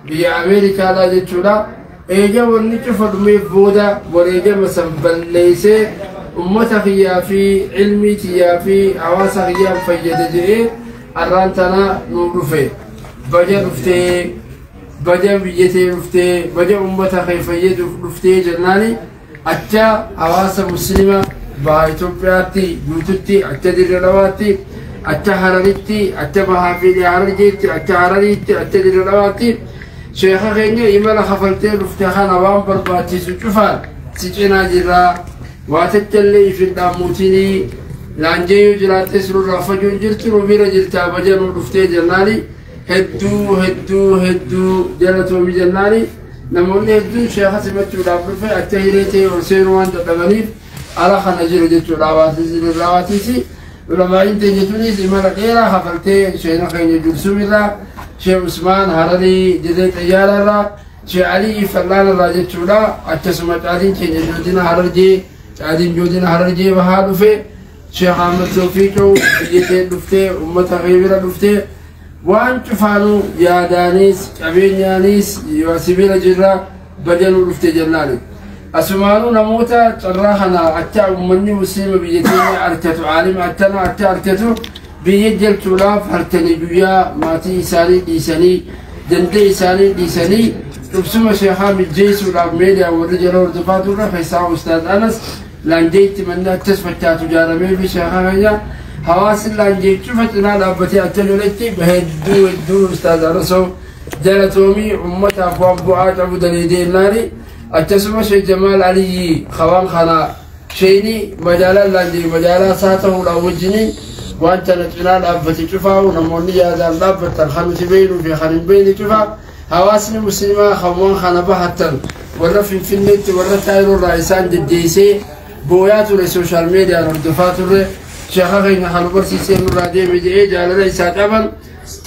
Biyya Ameerikaadhaa jechuudha. Eega wanni cufa dhumeef booda wareegama san balleessee ummata kiyyaa fi ilmii tiyyaa fi hawaasa kiyyaan fayyada jedhee arraan tana nu dhufe. Baga dhuftee, baga biyyatee dhuftee, baga ummata kee fayyaduuf dhuftee jennaani acha hawaasa Muslima baha Itoophiyaatti guututti, acha Dirree Dhawaatti, acha Hararitti, acha bahaa fi dhiha Harargeetti, acha Harariitti, acha Dirree Dhawaatti sheeka keenya imala kafaltee dhufte kana waan barbaachisu cufaan si cinaa jirraa, waa tachallee ifin dhaammuutinii laanjee yoo jiraattes nurraa fagoon jirtu, nu bira jirtaa, baga nu dhuftee jennaani hedduu hedduu hedduu jalatoomi jennaani. Namoonni hedduun sheeka simachuudhaaf dhufe akka hiree ta'e ol seenuu waan dadhabaniif ala kana jiru jechuudha. Hawaasni Dirree Dhawaatiis ulamaa'iin teenya tunis imala dheeraa kafaltee sheena keenya Jursumirraa, Sheekh Usmaan Hararii Dirree Xayyaararraa, Sheekh Alii Fallaanarraa jechuudha. Akkasuma caadiin keenya joodina Harargee, caadiin joodina Harargee bahaa dhufe Sheekh Ahmad Toofiiqoo biyya tee dhuftee ummata kee bira dhuftee waan cufaanuu yaadaanis qabeenyaanis si bira jirra, baga nu dhufte jennaani. Asumaanuu namoota carraa kana akka uummanni Musliima biyya keenya argatu, aalima akkana akka argatu biyya jalchuudhaaf halkanii guyyaa maatii isaanii dhiisanii, dandee isaanii dhiisanii dhubsuma sheekaa mijjeessuudhaaf meediyaa warri jala hordofaa turre keessaa Ustaaz Anas Laanjeetti manni akkas fakkaatu ijaaramee fi sheekaa keenya hawaasni Laanjee cufa cinaa dhaabbatee akka loletti hedduu hedduu Ustaaz Anasoo jalatoomii, ummataaf waan bu'aa qabu daleedeennaani. Akkasuma Sheekh Jamaal Aliyyi kawaan kana sheeyni magaalaa Laanjee magaalaa isaa ta'uudhaan wajjiniin waan kana cinaa dhaabbate cufaa'u, namoonni yaadaan dhaabbatan kan nuti beeknuu fi kan hin beekne cufaa hawaasni Musliimaa kan waan kana bahattan, warra Finfinneetti warra Taayiroo irraa isaan deddeessee booyaa ture, social mediaan hordofaa turre, sheeka keenya kan nu barsiisee nurraa deeme jedhee jaalala isaa qaban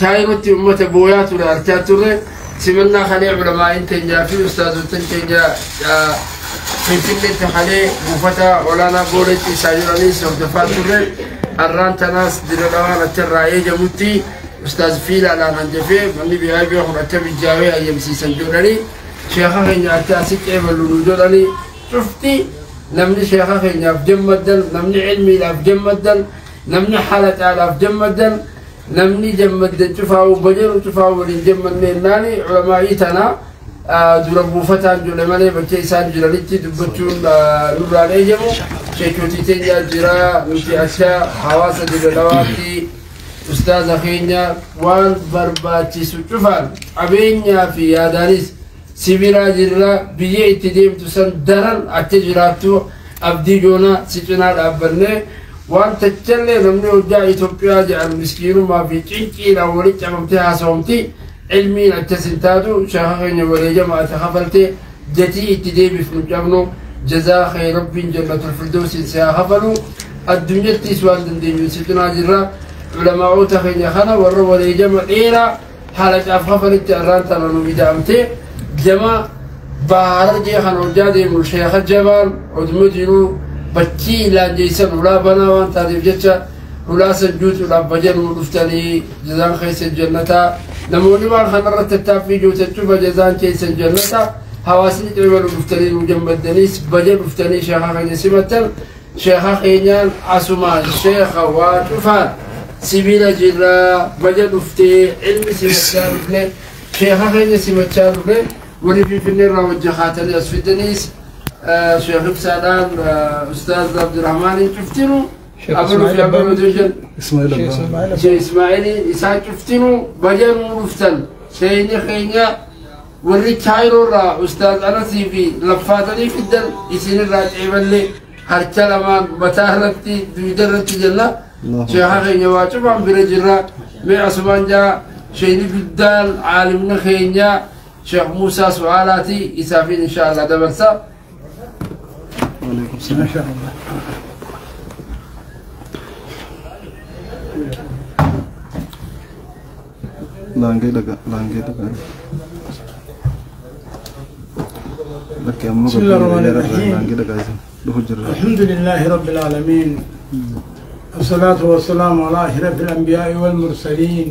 Taayirootti ummata booyaa ture argaa turre. Simannaa kalee ulamaa'in teenyaa fi ustaazotan keenya Finfinneetti kalee buufata olaanaa Booleetti isaa jiranis hordofaa turre. Arraan tanaas Dirree Dhawaan achirraa eegamutti ustaaz Fiilaadhaan hanjafee manni VIP kun akka mijaawee ayyamsiisan jedhanii sheeka keenya akka asi qeeballu nu jedhanii cufti. Namni sheeka keenyaaf gammaddan, namni ilmiidhaaf gammaddan, namni halaqaadhaaf gammaddan, namni gammaddan cufaa'u bajeeru cufaa'u waliin gammannee naani. Ulamaa'ii tana dura buufataan jedhe malee bakka isaan jiranitti dubbachuun nurraan eeyyamu. Sheekotii teenyaa jira. Nuti akka hawaasa Dirree Dhawaatti ustaaza keenya waan barbaachisu cufaan qabeenyaa fi yaadaanis sibiraa jirra. Biyya itti deemtu san daran akka jiraattu abdii goona, si cinaa dhaabbannee waan tachallee. Namni hojjaa Itoophiyaa jedhan miskiinummaa fi cinqiidhaan walitti qabamtee haasawamti. Ilmiin akkas hin taatu. Sheeka keenya wareegama ati kafaltee gatii itti deebifnu qabnu. Jazaa kee Rabbiin jannatul firdawsiin si haa kafalu. Addunyattis waan dandeenyu si cinaa jirra. Ulamaa'ota keenya kana warra wareegama dheeraa haala caaf kafalitti arraan tana nu ida'amtee jama Baharargee kan hojjaa deemu sheeka jabaan oduma jiruu bakkii ilaanjeessan hulaa banaa waan taateef jecha hulaa san juutuudhaaf bajanuu dhuftanii jazaan keessan jannataa. Namoonni waan kanarratti tattaaffii gootan cufa jazaan keessan jannataa. Hawaasni qeebalu dhuftanii nu gammaddaniis baja dhuftanii sheeka keenya simattan. Sheeka keenyaan asumaan sheeka waa cufaan sibiila jirraa, baja dhuftee ilmi simachaa dhufne, sheeka keenya simachaa dhufne. Warri Finfinnee irraa wajji kaatanii as fidaniis Sheekh Ibsaadhaan, Ustaaz Abdurrahmaaniin cuftinu abaluu fi abaluu jedhan Sheekh Ismaa'iliin isaan cuftinu bajanuu dhuftan. Sheekni keenya warri Kaayiroo irraa Ustaaz Anasii fi laffaatanii fiddan isinirraa qeeballee harka lamaan mataa irratti dugda irratti jenna. Sheeka keenya waa cufaan bira jirra. Mee asumaan jaa sheekni guddaan caalimni keenya Sheekh Muusaa Su'aalaati isaafiin insha Allah dabarsa. ما شاء الله. Laangee dhagaa, laangee dhagaa. Lakki amma بسم الله الرحمن الرحيم. Laangee dhagaa isin dhufu jirra. الحمد لله رب العالمين، الصلاة والسلام على أشرف الأنبياء والمرسلين.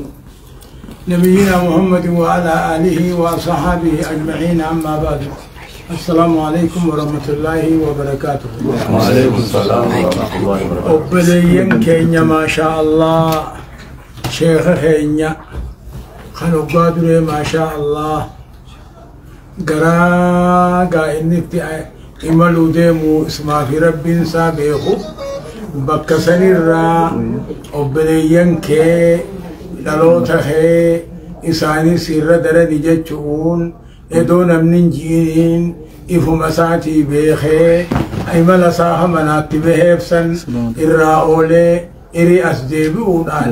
نبينا محمد وعلى آله وصحبه أجمعين، أما بعد، السلام عليكم ورحمة الله وبركاته. وعليكم السلام ورحمة الله وبركاته. Obboleeyyan keenya، maashaa Allah، sheeka keenya kan waggaa duree، maashaa Allah، garaa gaa inni itti imaluu deemu ismaa fi rabbiin isaa beeku. Bakka sanirraa obboleeyyan kee, dhaloota kee isaanis irra darani jechuun edoo namni hin ji'iniin ifuma isaatii beekee imala isaa hamanaatti baheefsan irraa oolee irii as deebi'uudhaan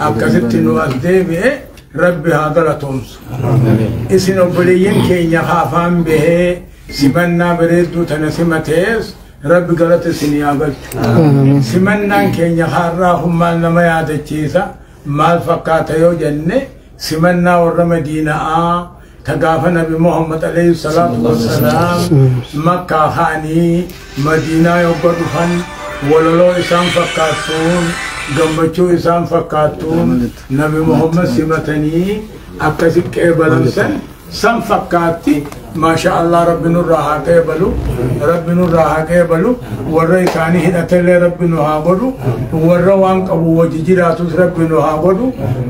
akkasitti nu as deebi'e. Rabbi haa galatoomsu. Isin obboleeyyan keenya afaan bahee simannaa bareedduu tana simatees Rabbi galata isin haa galchu. Simannaan keenya har'aa kun maal nama yaadachiisa, maal fakkaata yoo jenne, simannaa warra Madiina'aa ta gaafa Nabi Muhammad alayhi salaatu wassalaam Makkaa ka'anii Madiinaa yogga dhufan, walaloo isaan fakkaattuun, gammachuu isaan fakkaattuun Nabi Muhammad simatanii akkasi qeebalan san fakkaatti. Maasha Allah, Rabbi nurraa haa qeebalu, Rabbi nurraa haa qeebalu. Warra isaanii hidhatellee Rabbi nu haa godhu, warra waan qabu wajji jiraatus Rabbi nu haa godhu,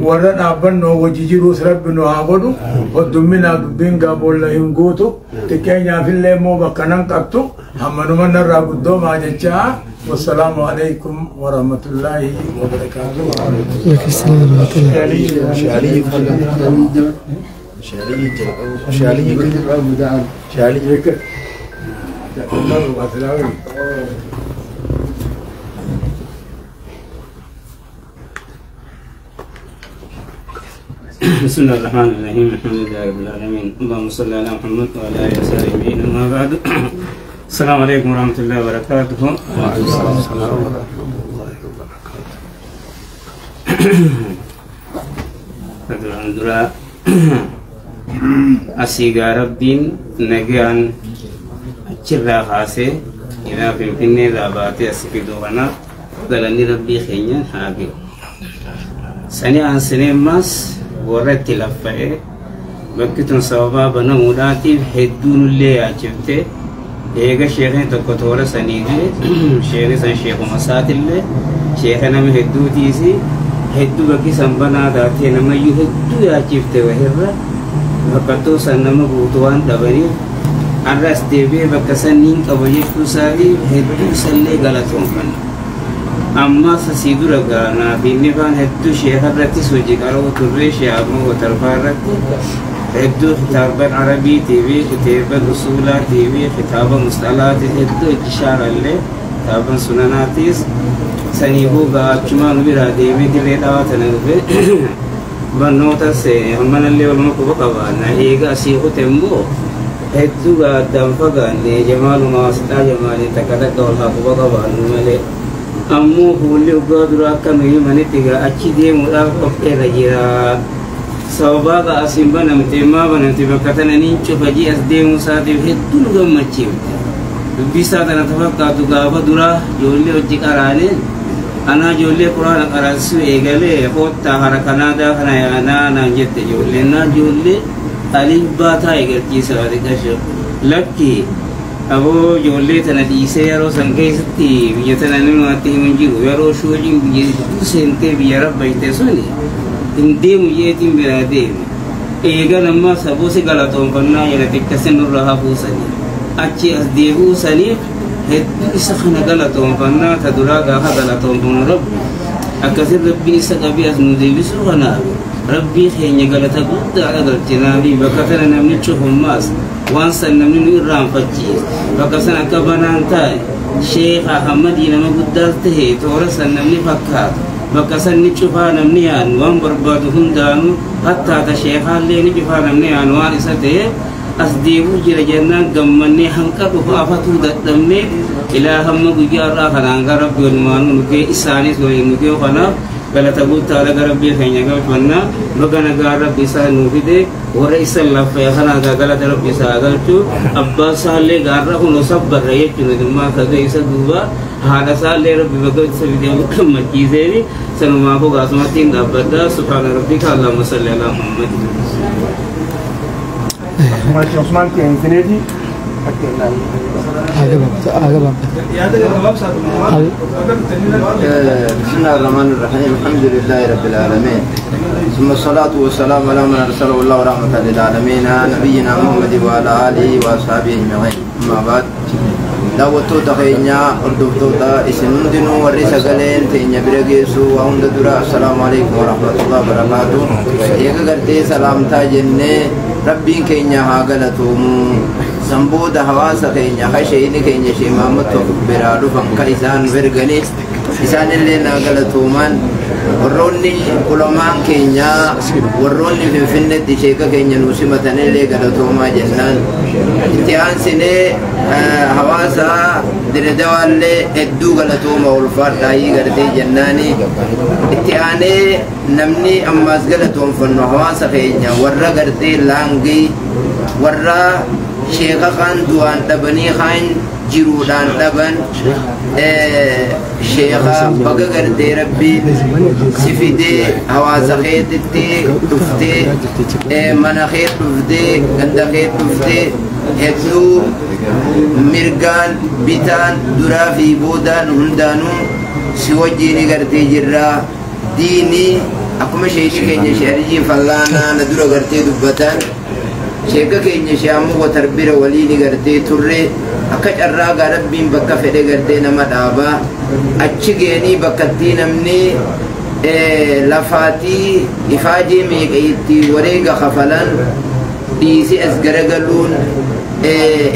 warra dhaabbannoo wajji jiruus Rabbi nu haa godhu. Hoddumminaa dubbiin gaa boolla hin guutu, xiqqeenyaafillee immoo bakka nan qabtu hammanuma narraa guddoomaa jechaa. والسلام عليكم ورحمة الله وبركاته. عليكم السلام ورحمة الله. شالي شالي شالي شالي. بسم الله الرحمن الرحيم، الحمد لله رب العالمين، اللهم صل على محمد وعلى اله وصحبه اجمعين، اما بعد، السلام عليكم ورحمه الله وبركاته. وعليكم السلام ورحمة الله وبركاته. Duraan dura asii gaa Rabbiin nagaan achirraa kaasee ilaa Finfinnee irraa baatee as fiduu kanaaf galanni Rabbii keenyaan haa gahu. Sani aansinee ammas warra itti laffa'ee bakki tun sababaa banamuudhaatiif hedduun illee yaachiftee eega sheekni tokko toora sanii ga'e, sheekni san sheekuma isaatillee sheeka nama hedduutiisi. Hedduu bakki san banaa taatee namayyuu hedduu yaachifte wahirra bakkattuu san nama guutuu waan dhabaniif har'a as deebi'ee bakka san niin qaba jechuu isaatiif hedduu isallee galatoonfanna. Ammas asii dura gaanaa fi inni faan hedduu sheeka irrattis hojii qaroo turre. Sheekuma watarfaa irratti hedduu kitaaban Arabiitii fi kitaaba usuulaatii fi kitaaba musxalaatii hedduu hojii shaarallee kitaaban sunanaatiis saniifuu ga'achumaa nu biraa deemee Dirree Dhawaa tana dhufe barnootas hammanallee waluma quba qabaanna. Eega asii kute immoo hedduu addaan fagaanne, jamaaluma wasixaa jamaalii takka takka wal haa quba qabaannu malee. Ammoo fuulli waggaa dura akka nu himanitti gaa achi deemuudhaaf qopheerra jira. Sababaa gaa asiin banamte maa banamte bakka tana niin cufa jii as deemuu isaatiif hedduu nu gammachiifte. Dubbii isaa tana tafakkaatu gaafa duraa ijoollee hojii qaraaneen anaa ijoollee Quraana qaraasisuu eegalee koottaa hara Kanaadaa kana yaanaa naan jette ijoolleen. Naa ijoollee aliif baataa eegalchiisa xiqqasho lakki aboo ijoollee tana dhiisee yeroo san keessatti biyya tana namatti himu hin jiru. Yeroo shooliin biyya hedduu seentee biyya rabbayte suni hin deemu jeetiin biraa deeme. Eegan ammaa saboo si galatoonfannaa jedha xiqqase nurra hafuusanii achi as deebi'uu saniif hedduu isa kana galatoonfannaa. Ta duraa gaafa galatoonfannu Rabbi akkasin Rabbiin isa qabee as nu deebisuu kanaaf Rabbii keenya galata guddaadha galchinaa fi bakka tana namni cufummaas waan san namni nu irraanfachiise bakka san akka banaan taa'e Sheekh Ahmadii nama guddaas tahe toora san namni fakkaatu bakka san ni cufaa namni yaanu waan barbaadu hundaanuu hattaa ta sheekaallee ni cufaa namni yaanu waan isa ta'e as deebuu jira jennaan gammannee hanqa dhufu afatuu dadhabnee ilaa hamma guyyaa irraa kanaan gara Rabbi walumaanuu nugee isaanis waliin nugee kanaaf galata guddaadha gara Rabbii keenya galfannaa. Baga nagaa Rabbi isaa nuu fide. Warra isa laffee kanaa gaa galata Rabbi isaa galchuu. Abbaa isaallee gaarra kun sabbarra jechuun dhimmaa kaga isa duuba Haadha isaallee Rabbi bakka isa fidee gammachiiseeni sanumaafuu gaasumatti hin dhaabbadha. Subhaana rabbika Allahumma salli alaa Muhammad. Usmaan Finfineeti. بسم الله الرحمن الرحيم. الحمد لله رب العالمين، ثم الصلاة والسلام على من أرسله الله رحمة للعالمين نبينا محمد وعلى آله وأصحابه أجمعين. أما بعد، daawwattoota keenya, hordoftoota isin hundinuu, warri sagaleen teenya bira geessu waa hunda dura assalaamu alaikum warahmatullahi wabarakaatu. Eega gartee salaamtaa jennee, rabbiin keenya haa galatoomu. San booda hawaasa keenya ka sheeyni keenya Shee Mahammad Tawfiq biraa dhufan, ka isaan ergani, isaanillee naa galatooman. Warroonni ulamaan keenya, warroonni Finfinneetti sheeka keenya nuu simatanillee galatoomaa jennaan. Itti aansinee hawaasa Diredawaallee hedduu galatooma, ulfaadhaayii gartee jennaani. Itti aanee namni ammaas galatoonfannu hawaasa keenya warra gartee Laangii, warra sheeka kaan du'aan dhabanii kaan jiruudhaan dhaban. Sheeka, baga gartee Rabbiin si fidee hawaasa keetitti dhuftee, mana kee dhuftee, ganda kee dhuftee, hedduu mirgaan bitaan duraa fi boodaan hundaanuu si wajjiin gartee jirraa. Diinii akkuma sheekii keenya Sheerijii Fallaanaa na dura gartee dubbatan, sheeka keenya shee ammoo watar bira waliin gartee turre. Akka carraa gaa Rabbiin bakka fedhe gartee nama dhaabaa achi geenii bakkattii namni lafaatii ifaajee meeqa itti wareega kafalan dhiisee as garagaluun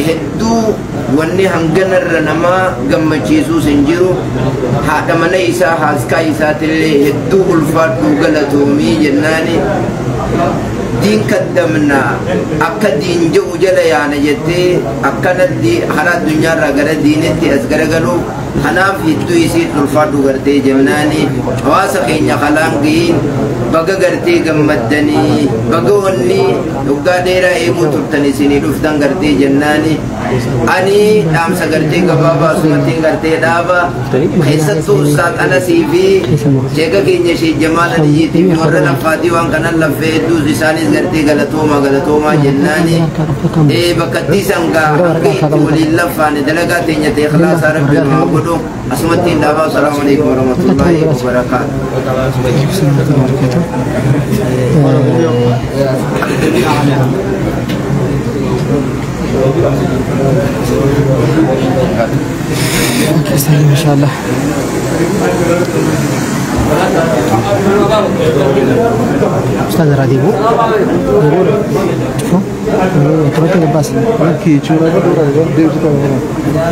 hedduu wanni hanganarra nama gammachiisuus hin jiru. Haadha mana isaa, haaskaa isaatillee hedduu ulfaadhuu galatoomii jennaani. Diin kaddamna, akka diin jedhu jala yaana jettee akkanatti karaa addunyaarraa gara diinitti as garagalu, kanaaf hedduu isii ulfaadhu gartee jennaani. Hawaasa keenya kalaan gahiin baga gartee gammaddanii, baga wanni waggaa dheeraa eeguu turtan isinii dhuftan gartee jennaani. Ani dhaamsa gartee gabaabaa asumattiin gartee dhaaba. Keessattuu Ustaad Anasii fi sheeka keenya Shee Jamaal Aliyyiitii fi warra laffaatii waan kanan laffee hedduus isaanis gartee galatoomaa galatoomaa jennaani. Bakkattii sangaa hanga itti waliin laffaane dalagaa teenya ta'e ikhlaasaa Rabbi nu haa godhu. Asumattiin dhaabaa. Assalaamu alaikum warahmatullaahi wabarakaatu. ما شاء الله. أستاذ راديبو شوفوا تبغى بس.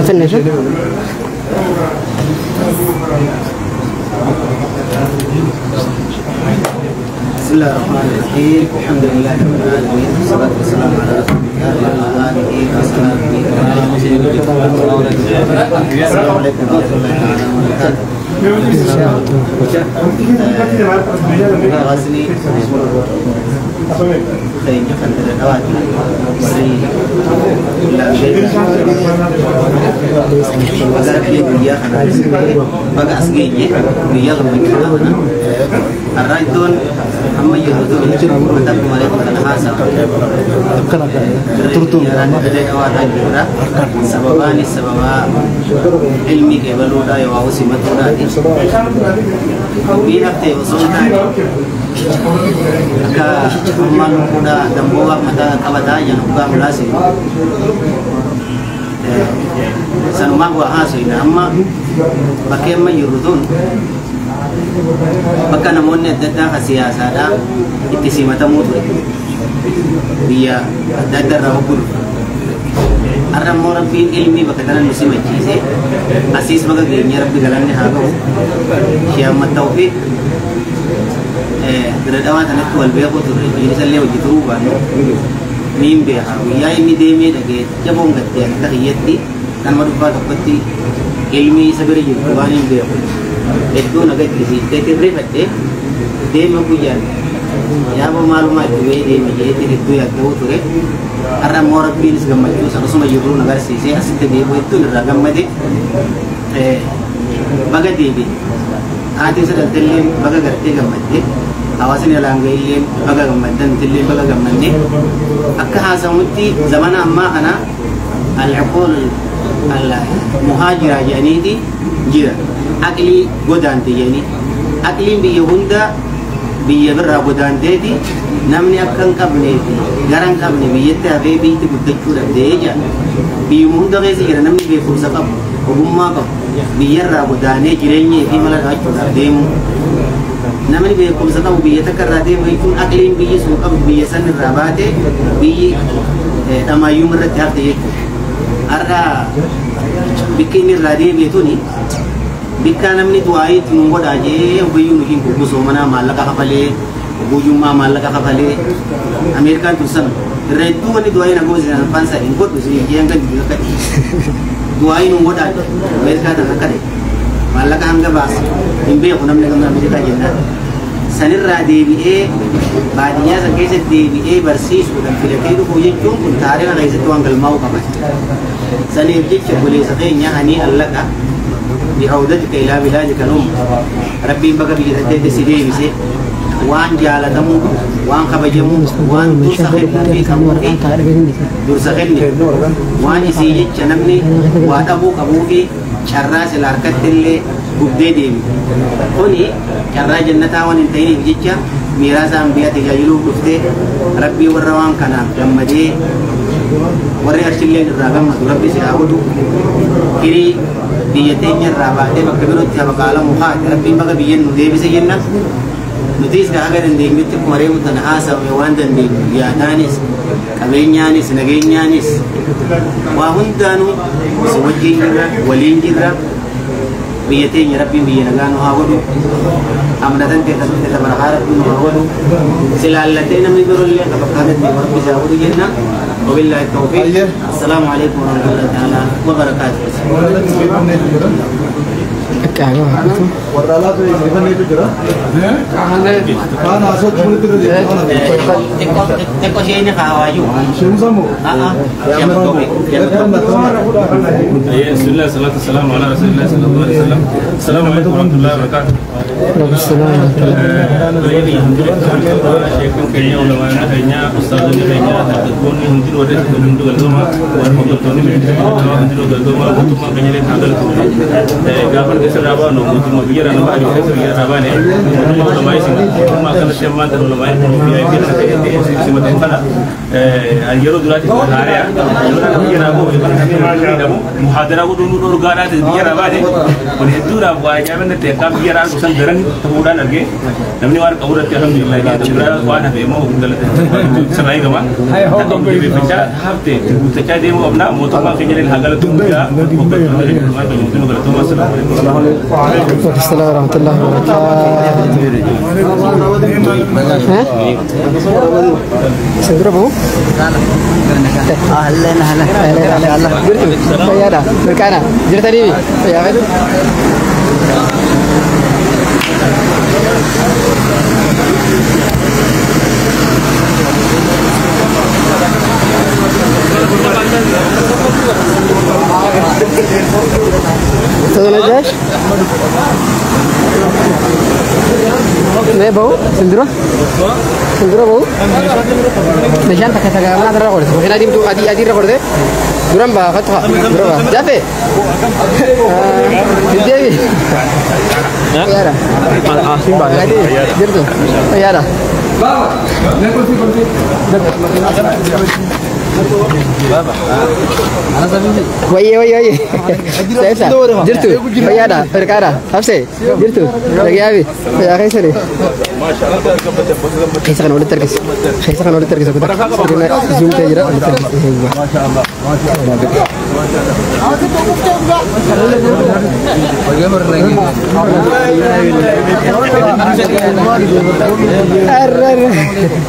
استنى شوف. بسم الله الرحمن الرحيم. الحمد لله رب العالمين، والصلاة والسلام على رسول الله وعلى آله وصحبه. السلام عليكم ورحمة الله تعالى وبركاته. Hawaasni keenya kan Diradawaati, warri baga Rabbii guyyaa kana baga as geenye, guyyaa gammachuu kana. Har'a iddoon amma jiru tun akkuma reefu kana haasawa dirree dhawaataa jirudha. Sababaanis sababaa ilmi qeebaluudha yoo simatuudhaati. Dubbiin haftee osoo hin taane, akka ammaan lukkuudha damboo mataa qabataa jiran hoggaa mulaase sanumaa waa haasoyna. Amma bakkee amma jirru tun bakka namoonni adda addaa kan siyaasaadhaa itti simatamuu ture, biyya adda adda irraa hoggulu. Har'a immoo Rabbiin ilmi bakka kana nu simachiise, asiis baga geenye, Rabbi galanni haa ga'u. Shee Ahmad Tawfiq Dirree Dhawaa kanatti wal beekuu turre, isallee hojii turuu baannu niin beeka. Guyyaa inni deemee dhagee jaboon gattee akka kiyyatti nama dhubbaa tokkotti ilmi isa bira jirtu waan hin beeku hedduu na gaddisiiftee tirrifadhe. Deema guyyaan yaaba maalumaa itti ba'ee deeme jeetti hedduu yaadda'uu ture. Har'a immoo Rabbiinis gammachuu san osuma jirruu na agarsiisee asitti deebi'u hedduun irraa gammade. Baga deebi'e. Haati isa dhaltellee baga gartee gammadde. Hawaasni alaangaillee baga gammaddan nutillee baga gammadne. Akka haasamutti zamana ammaa kana al-uqul al-muhaajiraa jedhaniiti jira. Aqlii godaante jedhanii. Aqliin biyya hunda biyya birraa godaanteeti namni akka hin qabnee fi gara hin qabne biyyatti hafee biyyi guddachuu dhabdee jira. Biyyuma hunda keessa jira namni beekumsa qabu, ogummaa qabu, biyyarraa godaanee jireenya fi mala dhahachuudhaaf deemu. Namni beekumsa qabu biyya takka irraa deemu jechuun aqliin biyyi sun qabdu biyya san irraa baate biyyi dhamaayyuma irratti hafte jechuudha. Har'a bikki inni irraa deebi'e tuni bikka namni du'aayiitti nu godhaa jee ogeeyyuu nutiin gurgusoo manaa maallaqa kafalee oguyyummaa maallaqa kafalee Ameerikaan tun sana irra hedduu wanni du'aayii na goosisan afaan isaa hin godhu isin jee hanga jiru akka du'aayii nu godhaa Ameerikaa tan akka ta'e maallaqa hanga baasa hin beeku namni gama Ameerikaa jennaan sanirraa deebi'ee baadiyyaa san keessatti deebi'ee barsiisuudhaan filatee dhufu jechuun kun taariika keessatti waan galmaa'uu qaba. Saniif jecha obboleessa keenya ani allaqa bi'awdatika ilaa bilaadika al-um rabbiin bakka biyya tanteetti si deebise waan jaalatamuu qabu waan kabajamuu qabu waan dursa kennuu qabuu fi dursa kenne waan isii jecha namni waa dhabuu qabuu fi carraa sila harkatti illee gubdee deemi. Kuni carraa jannataa waan hin ta'iniif jecha miiraasa ambiyaa tajaajiluuf dhuftee rabbii warra waan kanaaf gammadee warri achillee irraa gammadu rabbi si haa godhu. Firii biyya teenya irraa baatee bakka birootti habaqaalamu haate rabbiin bakka biyya nu deebise jenna. Nutis haga dandeenyutti akkuma reefu tana haasawame waan dandeenyu yaadaanis qabeenyaanis nageenyaanis waa hundaanuu si wajjin jirra waliin jirra. Biyya teenya rabbiin biyya nagaa nu haa godhu. Amanatan ta'e barakaa rabbiin nu haa godhu. Si laallatee namni birollee akka bakka kanatti rabbi si haa godhu jenna. Wabillahi tawfiiq. Assalaamu alaikum warahmatullahi ta'ala wabarakaatuh. Warra alaatu eegsifanneetu jira. Kaan haasoo walitti irra deebi'u. Xiqqoo isheen kaawaa jiru. Isheen sammuu? بسم الله والصلاة والسلام على رسول الله صلى الله عليه وسلم. السلام عليكم ورحمة الله وبركاته. Sheekun keenya ulamaana keenya ustaazonni keenya dargaggoonni hundinuu warri hunduu galtooma warri hordoftoonni hundinuu galtooma mootummaan keenya illee haa galatu. Gaafa keessa irraa baanu mootummaa biyya irraa nama ari'u keessa biyya irraa baane mootummaa ulamaa isin mootummaa akkanatti ammaan tan ulamaa VIP kana ta'e simatan kana yeroo duraatti haari'a yeroo kana biyya irraa bahu jedhamu muhaadaraa godhuun nu dhorgaadhaa biyya irraa baane kun hedduudhaaf waa ajaa'ibaa ta'e akka biyya irraa argu san daran ta'uudhaan argee namni waan qabu irratti alhamdulillah biraa waan hafe immoo sirraa eegama. Akka jabeeffachaa hafte guuttachaa deemuu qabna mootummaan keenya illee haa galatu guddaa hoggantoonni galatooma. Waalaikum salaam warahmatullahi wabarakatuh. Segera bu? Ahlan ahlan ahlan. Jirtu? Fayyaadha. Mirkaana. Jirtanii? Fayyaa fedhu? أستاذ نجاش mee bahu sindura sindura bahu meeshaan takka takka mana irra qorte makiinaa diimtuu adii adii irra qorte duran baa fatwa dura baa jaafe deebi yaada jirtu yaada Waye waye waye. Saya jirtu. Fayyaadha. Firqaadha. Habse. Jirtu. Dhagayaabi. Fayyaa keessani. Keessa kana walitti harkisi. Keessa kana walitti harkisi. Zoom ta'ee jira walitti harkisi.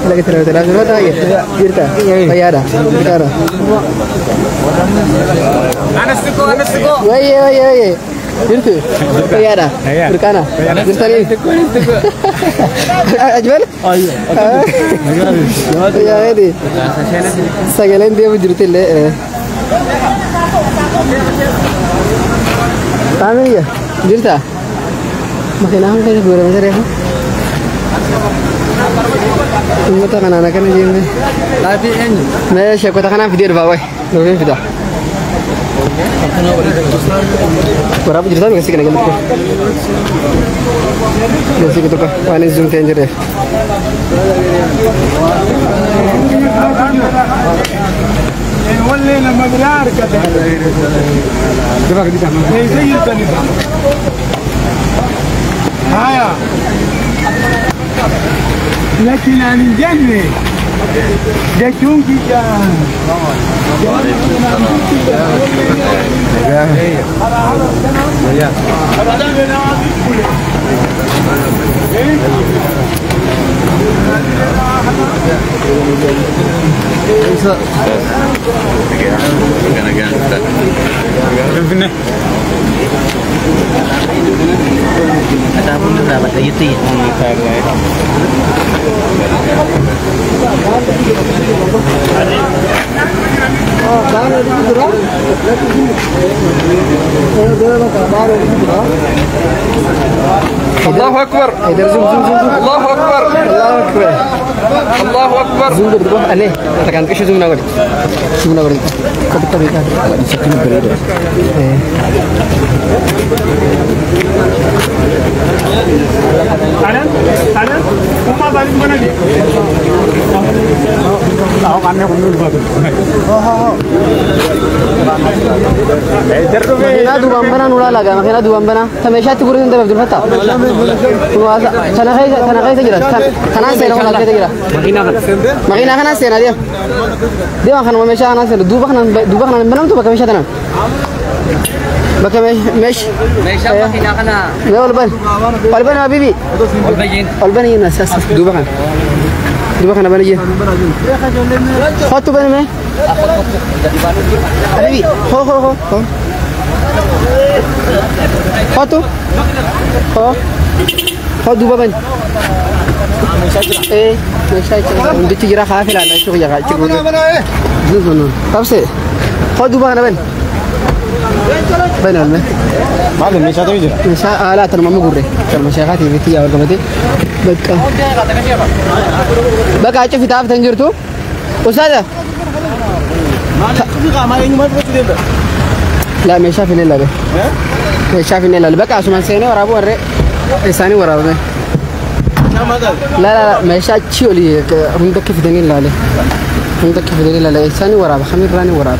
Lagi terlalu terlalu jirta. Fayyaadha. Firqaadha. Waye waye waye. Jirtu. Fayyaadha. Mirkaana. Jirtanii. Ajmal? Fayyaadhi. Sagaleen deemu jirti illee. Taamiya jirta makiinaa kan keessa guuramee reefu uummata kanaan akkana jenne Laatii eenyu? Mee sheekota kanaan fidee dhufaa wayi dhufee fida waraabu jirtaa mi'a kana galatti galsi tokko waan hin zoom ta'e hin jirreef. واللي لما بنعرف هايا لكن عن الجنة جاتون الله أكبر الله أكبر الله أكبر الله أكبر زوم بدو أني تكان كش زوم نقول زوم نقول كم كم كم أنا أنا وما بالي بنا دي مخينا دوبان بنا نولا لگا مخينا دوبان بنا تمشا تقول انت عبد الفتاح تنا خيس جرا تنا سينا ولا كده جرا مخينا خنا سينا دي دي خنا مشا انا سينا دوبا خنا دوبا خنا بنا تو بكمشا تنا بكمش مش مشا مخينا خنا لا والبن والبن حبيبي والبن هنا اساس دوبا خنا دوبا خنا بنجي خطو بن ما حبيبي خو خو خو خو خطو خو خو دوبا بن ايه مشا بدي تجرا خافي لا شو يا خا خو دوبا خنا بن بن المه معلم مش هذا يجري مش لا ترى ما مغوري ترى مشايخاتي بيتي يا ورقمتي بقى بقى اشوف تعرف تنجرتو استاذ لا مش شايف لا لا مش شايف لا بقى عشان سينه ورابو وري ثاني ورابو لا لا لا مش شايف هم دك في دنيا لا لا هم دك في دنيا لا لا ثاني ورابو خمير راني ورابو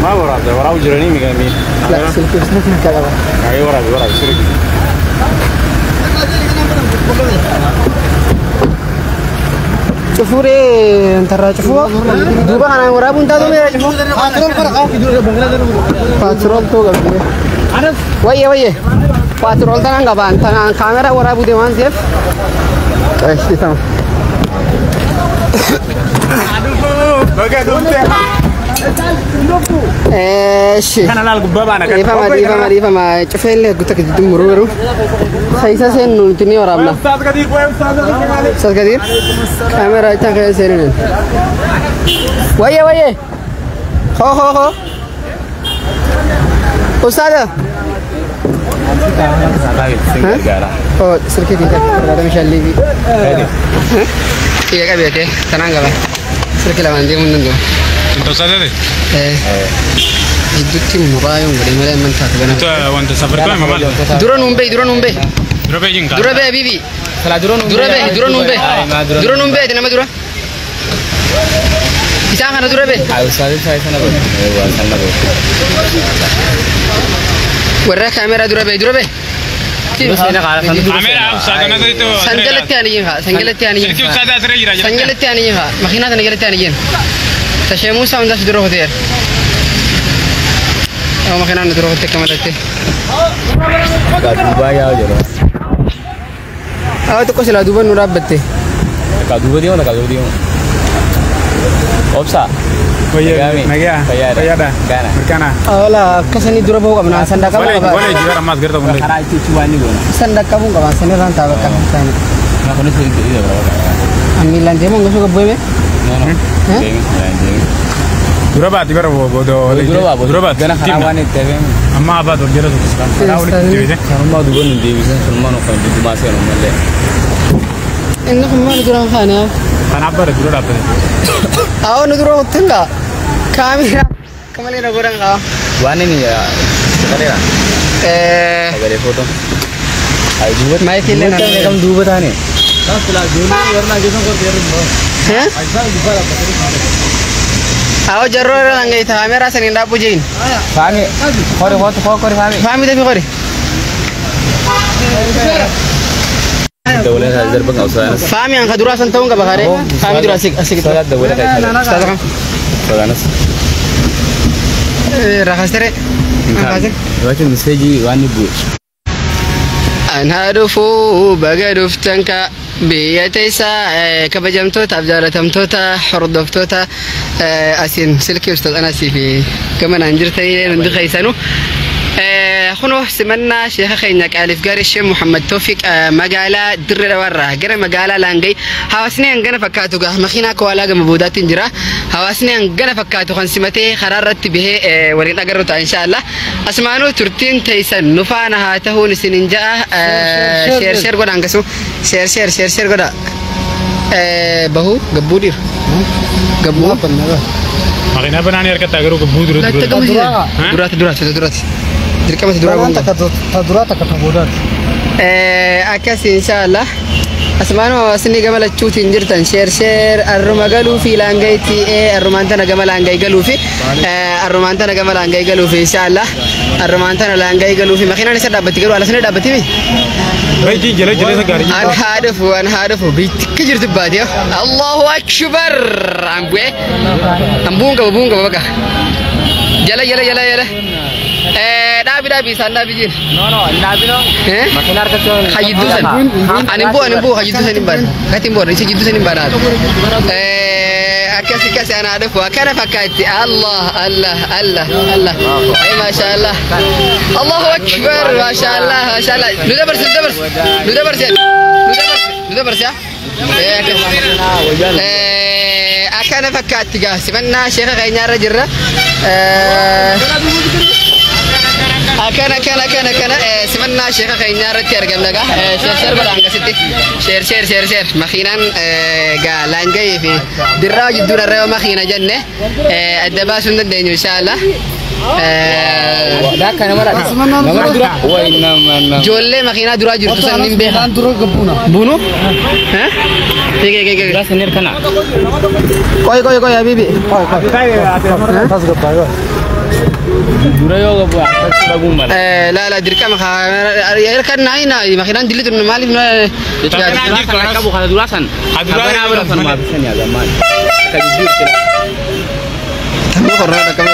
ما ورابو ورابو جراني ميغامي لا سلكي سلكي كذا اي ورابو ورابو سلكي شوفوري انت را شوفوا دوبا انا ورابو انت دومي شوفوا باترول تو قبل ويه ويه باترول تنا غبان تنا كاميرا ورابو ديوان سيف ايش تمام ايش انا لا القبابه انا ريفا ريفا ريفا ما شوفين لي قلت لك مرورو خيسا سين نتني ورابنا استاذ قدير وين استاذ قدير كاميرا تاع سيرين ويه ويه خو خو خو استاذ او سلكي دي هذا مش اللي في هي قبيته تنانغا سلكي لما عندي من دو انت استاذ ايه جدتي مرايون غري ملا من تاتبنا انت وانت سافرت ما مال درون بي درون بي درون بي بيبي درون بي درون بي درون بي دنا مدرا إسان خنا درون بي ورا كاميرا درون بي درون بي سنجلت يعني سنجلت يعني سنجلت يعني مخينة سنجلت يعني تشي موسى وندش دروه دير أو مخينة ندروه تكملته أو تقص لا دوبا نرابته كادوبا ديون كادوبا ديون أوبسا Fayyada. Mirkana. Wala kasani dura bahu qabna sandaqa qaba. Wala jira mas garta kun. Karaa itti itti waan ni goona. Sandaqa bun qaba sani ran taaba kan sani. Na kunis itti itti dabra. Amilan deemu ngosu qabbe. No no. Deemi deemi. Dura baati bara booda. Dura baati. Gana karaa waan itti hafee. Amma abbaa ol jala tokko. Karaa walitti deebise. Kanummaa duuba nu deebisan kanummaa nu kan duddumaa seenu malee. Inni kun maal duraan kaane? Kanaaf bara dura dhaabbate. Awwa nu dura hottinga. Kaameraa kamalee na godhan qaba. Waan inni sagalee sagalee footoo. Maayikii illee na Kam duuba taane. Awo jarroo irra langaita kaameraa saniin dhaabbu jein. Faami qori qori qori faami. Faami dafi qori. Dabalee isaa darba kan osoo Faami an ka duraa san ta'uun qaba kaaree. Faami duraa asii asii. Sodaa dabalee kan Ustaaza kam? Sodaanas. Rakastere. Gabachuun miseejii waan ni bu'e. An haa dhufuu baga dhuftan ka biyya teessaa kabajamtootaaf jaalatamtoota hordoftoota asiin silkii ustaaz Anasii fi gamanaan jirtanii hundi keessanuu. Kunoo simannaa sheeka keenya qaaliif gaarii Sheekh Muhammad Toofiq magaalaa Dirree Dhawaarraa gara magaalaa Laangay hawaasni hangana fakkaatu gaa makiinaa kowaalaa gama boodaatiin jira. Hawaasni hangana fakkaatu kan simatee karaa irratti bahee waliin agarru ta'a inshaallah. Asumaanuu turtiin teessan nu faana haa ta'uun isinin ja'a sheer sheer godha hangasu sheer sheer sheer sheer godha. Bahuu gabbuu dhiira. Gabbuu. Makiinaa banaanii harkatti agaruu gabbuu dura dura. Duraati duraati duraati. Dirqama duraa Banaan takka ta duraa takka ta boodaati. Akkas inshaallah. Asumaanuu hawaasni gama lachuutiin jirtan sheer sheer arruma galuu fi laangayitti arrumaan tana gama laangayi galuu fi arrumaan tana gama laangayi galuu fi inshaallah arrumaan tana laangayi galuu fi makiinaan isa dhaabbatti garuu ala sana dhaabbatti mi? Baay'ee jala jala isa gaarii. An haa dhufu an haa dhufu biyyi jirtu baatee Allahu akbar an bu'ee an bu'uun qaba bu'uun qaba baqa jala jala jala jala dhaabi dhaabi isaan dhaabi jiin. No no dhaabi no. Makiinaa harkatti Hajidduu san ani bu'u ani bu'u hajidduu san hin baana gati hin bu'u isa jidduu san hin baana akkas akkas ana dhufu akkana fakkaatti Allah Allah Allah Allah ay maasha Allah Allahu akbar maasha Allah maasha Allah nu dabarsi nu dabarsi nu dabarsi nu dabarsi nu dabarsi akkana fakkaatti gaa simannaa sheeka keenyaarra jirra. Akkana akkana akkana akkana simannaa sheeka keenyaa irratti argamna gaa sheer sheer godha hangasitti sheer sheer sheer sheer makiinaan gaa laangayii fi dirraa jidduun irra yoo makiina jenne adda baasuu hin dandeenyu inshaallah. Ijoollee makiinaa duraa jirtu san nin beeka. Bunu? Qoy qoy qoy habibi. Dura yoo gabu akkatti dhaguun mala. La la dirqama kan naa naa makiinaan dilli tun maaliif na. Qabu kana duraa san. Habanaa bira san maaf san yaa zammaan. Akka jidduu itti. Tammuu korraa dhaqqabu.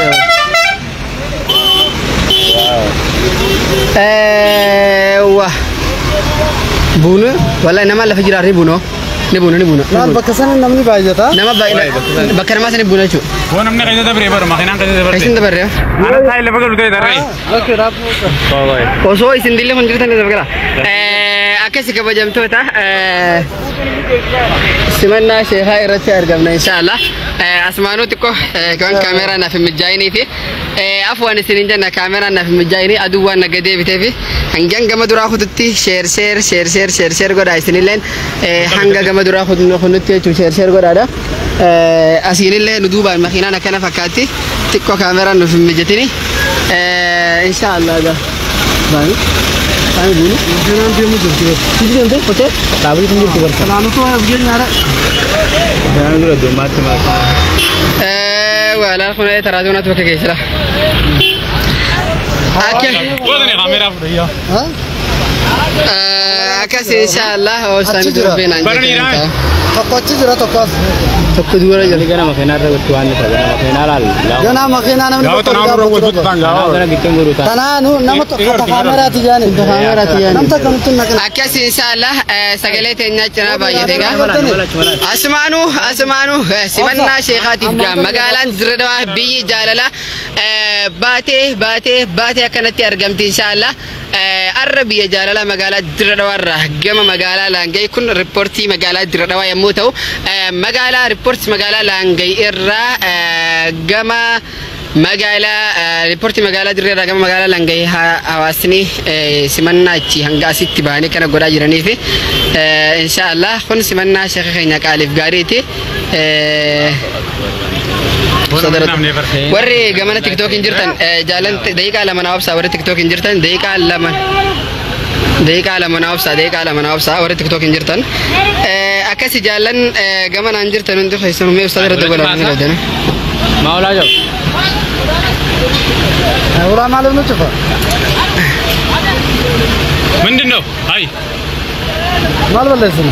Wah. Bunu wallahi nama lafa jiraarri bunu. Ni bunu ni bunu. Laal bakka sana namni baay'ata. Nama baay'ee bakka namaa sana buna jechuudha. Waan namni keessa dabree baru makiinaan keessa dabree. Isin dabarree. Ana taa'ee lafa galu ta'e darree. Osoo isin dillee kun jirtan lafa gala. Akkasi kabajamtoota simannaa sheekaa irratti argamna inshaallah. Asmaanuu xiqqoo kan kaameraa naaf hin mijaa'inii fi afwan isin hin jenna kaameraa naaf hin mijaa'inii aduu waan naga deebitee fi hangan gama duraa kututti sheer sheer sheer sheer sheer sheer godhaa isinilleen hanga gama duraa kunutti jechuun sheer sheer godhaadha. Asiinillee nu duubaan makiinaan akkana fakkaatti xiqqoo kaameraan nuuf hin mijatini. Inshaallah gaa. Baay'ee. Baay'ee buunu. Makiinaan deemu jirti. Sitti deemte kotee? Dhaabbii kun jirti barsa. Kanaanuu yaara. Kanaan dura dummaatti maal. Walaa kun taraatuunatu bakka geessira. Akka Godhani kaameraa fudhayyaa. akkas inshaallah osaan durbeen Barani Tokko achi jira tokko as. Tokko dura jira. Gana makiinaa irra gochuu waan ta'e gana makiinaa laal. Ganaa makiinaa namni Gaawwata tokko nama dhaabbatu biroo wajjin qaba. ta'an gaawwa. Gana gitteen godhu ta'a. Kanaanuu nama tokko kaameraati jaani. Kaameraati jaani. Nam takka nutti hin naqin. Akkas inshaallah sagalee teenyaa cinaa baay'ate gaa. Asumaanuu asumaanuu simannaa sheekaatiif gaa magaalaan Dirree Dhawaa biyyi jaalala baatee baatee baatee akkanatti argamti inshaallah. Arra biyya jaalala magaalaa Dirree Dhawaarraa gama magaalaa Laangee kun riippoortii magaalaa Dirree Dhawaa yommuu ta'u magaalaa Airport magaalaa Laangay irraa gama magaalaa airport magaalaa Dirree irraa gama magaalaa Laangay hawaasni simannaa achi hanga asitti bahanii kana godhaa jiranii fi inshaallah kun simannaa sheekha keenya qaaliif gaariiti. Warri gamana TikTok hin jirtan jaalan daqiiqaa 2 naa obsaa, warri TikTok hin jirtan daqiiqaa 2, daqiiqaa 2 naa obsaa, daqiiqaa 2 naa obsaa warri TikTok hin jirtan. Akkasi jaalan gamanaan jirtan hundi keessan mee ustaad irratti godhaa ni qabdan. Maulaa jaw. Ulaa maaliif nu cufa? ምንድን ነው? አይ Maal balleessinu?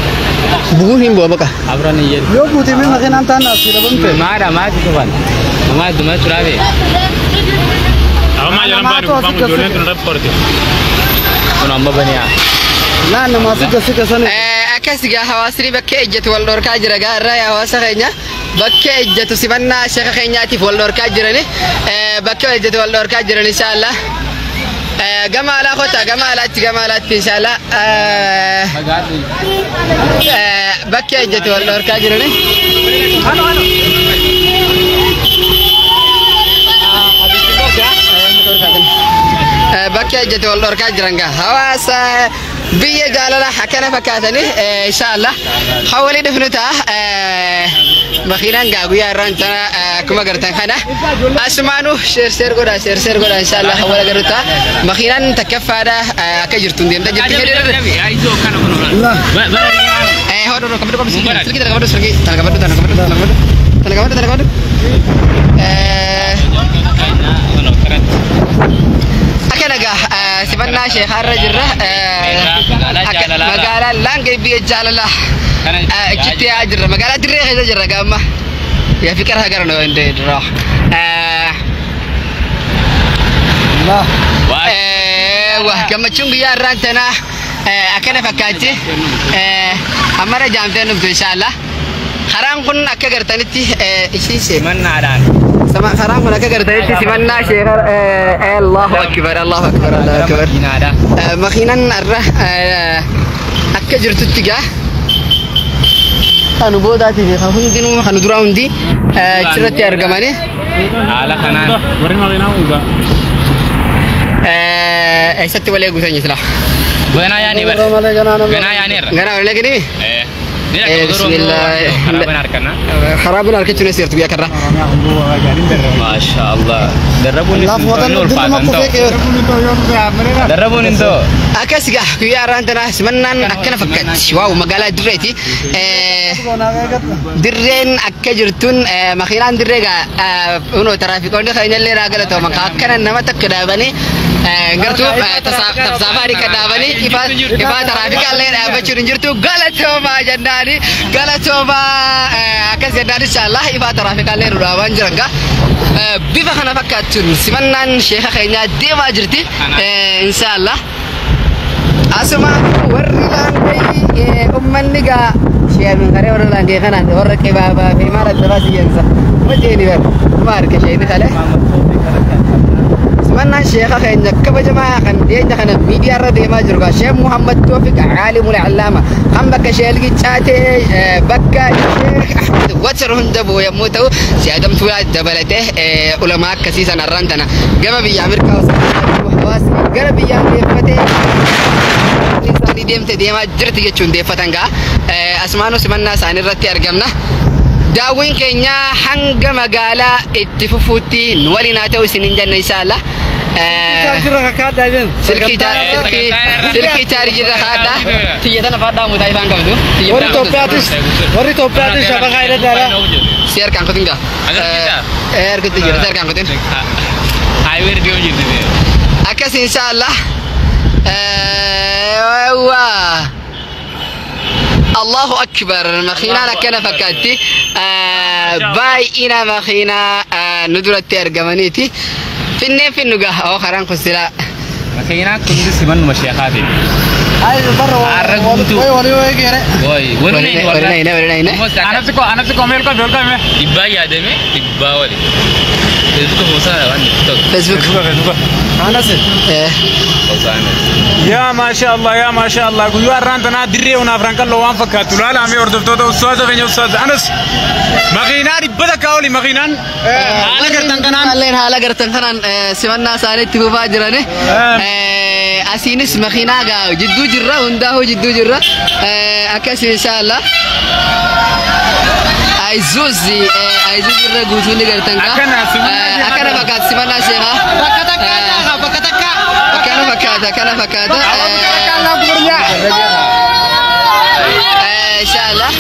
Bu'uun hin bu'a baqa. Abran iyyee. Yoo buutee mee makiinaan taana asii dhabamte. Maadha maati tufan. Mamaa duma turaabe. አሁን ማጀራም ባዱ ባሙ ጆሌን ረብ ቆርቴ Kun amma baniyaa. Laa namaa si gasi kasani. Akkas gaa hawaasni bakkee ejjetu wal dhorkaa jira gaa irraa yaa hawaasa keenya bakkee ejjetu simannaa sheeka keenyaatiif wal dhorkaa jirani, bakkee ejjetu wal dhorkaa jiran inshaallah. Gama alaa kota, gama alaatti, gama alaatti inshaallah bakkee ejjetu wal dhorkaa jirani. Bakkee ejjetu wal dhorkaa jiran gaa hawaasa biyya jaalala akkana fakkaatanii inshaallah hawalii dhufnu ta'a. Makiinaan gaa guyyaa irraan tana akkuma gartan kana asumaanu share share godha, share share godha, inshaallah hawala garu ta'a. Makiinaan takkaffaadha akka jirtu deemta jirti. Hodho qabadhu, qabadhu, silkii tana qabadhu, silkii tana qabadhu, tana qabadhu, tana qabadhu, tana qabadhu, tana qabadhu. Akkana gaa simannaa sheekaarra jirra magaalaa Laangee biyya jaalalaa achitti yaa jirra, magaalaa Dirree keessa jirra gaamma yaa fiqir hagar no inde dura. Wah, gammachuun guyyaa irraan tanaa akkana fakkaatti ammara jaamtee dhuftu inshaallah. Karaan kun akka gartanitti ishii Simannaadhaan. Karaan kun akka gartanitti simannaa sheekar. Allahu akbar, Allahu akbar, Allahu akbar. Makiinaan irra akka jirtutti gaa kanu boodaatii fi kan hundinuu kan duraa hundi achirratti argamanii. Haala kanaan. Warri makiinaa hundaa. Eessatti wal eeguutan jira? Ganaa yaanii bara. Ganaa yaaniirra. Ganaa wal eeganii? Bismillah. Karaa harkana. Karaa buna harkachuun eessa jirtu guyyaa karraa? Maasha Allah. Darrabuun Laaf wadan dirma kufee kee. Darrabuun hin ta'u. Akkas gaa guyyaa har'aan tana simannaan akkana fakkaatti. Waaw, magaalaa Dirreeti. Dirreen akka jirtuun makiinaan Dirree gaa unoo tiraafikoonni keenya illee naa galatooman akkana nama takka dhaabanii gartuu tabsaafaanii kan dhaabanii ifaa tiraafikaa illee dhaabbachuun hin jirtu, galatoomaa jennaani, galatoomaa akkas jennaan inshaallah ifaa tiraafikaa illee nu dhaabaan jiran gaa. Bifa kana fakkaattuun simannaan sheeka keenyaa deemaa jirti inshaallah. Asuma warri Laangee ummanni gaa sheemin karee warra Laangee kanaan warra qibaabaa fi maal adda baasiyyansa wajeeni bar kuma harka sheeni kale. Simannaan sheeka keenya kabajamaa kan dhiyeenya kana miidiyaa irra deemaa jiru gaa Sheekh Muhammad Toofiq Caalimul Allaama kan bakka Sheelgi Caatee bakka Sheekh Ahmed Watar hunda bu'u yommuu ta'u si'adamtuu dabalatee ulamaa akkasii sanarraan tana gama biyya Ameerikaa osoo hawaasni gara biyyaa deeffatee isaanii deemte deemaa jirti jechuun deeffatan gaa asumaanuu simannaa isaanii irratti argamna. Daawwiin keenya hanga magaalaa itti fufuutti nu waliin haa ta'u isiniin jenna inshaallah. Silkii chaarjii irra kaadhaa. Tiyya tana faadhaa mutaa ifaan qabdu. Warri Itoophiyaatis, warri Itoophiyaatis shabakaa hidhataadha. Si harkaan kutin gaa. Harkatti jira, si harkaan kutin. Highway deemu jirti. Akkas inshaallah. Waa. Allahu akbar, makiinaan akkana fakkaatti baay'ina makiinaa nu duratti argamaniiti. Finneen finnu gaa oo karaan kun silaa. Makiinaan kun simannuma sheekaati. Ay barra Arra guutuu. way wali way geere. Woi, Walina walina walina. Anasi ko, anasi ko, welcome, welcome. Dhibbaa yaadame, dhibbaa wali. Facebook. Yaa maashaallah, yaa maashaallah, guyyaa har'aan tanaa dirree onaaf ranqalloo waan fakkaattu laala. Mee hordoftoota ustaaza keenya, ustaaza Anas, makiinaa 100 oli makiinaan haala gartan kanaan. Alleen haala gartan kanaan simannaa isaaniitti fufaa jirani. Asiinis makiinaa gaa jidduu jirra, hundaa'uu jidduu jirra. Akkasii inshaallah. Ayzuuzi ayzuuzi irra guutuu ni gartan gaa. Akkana fakkaata simannaa sheekaa. Bakka takkaa, bakka takkaa. Akkana fakkaata, akkana fakkaata. Inshaallah.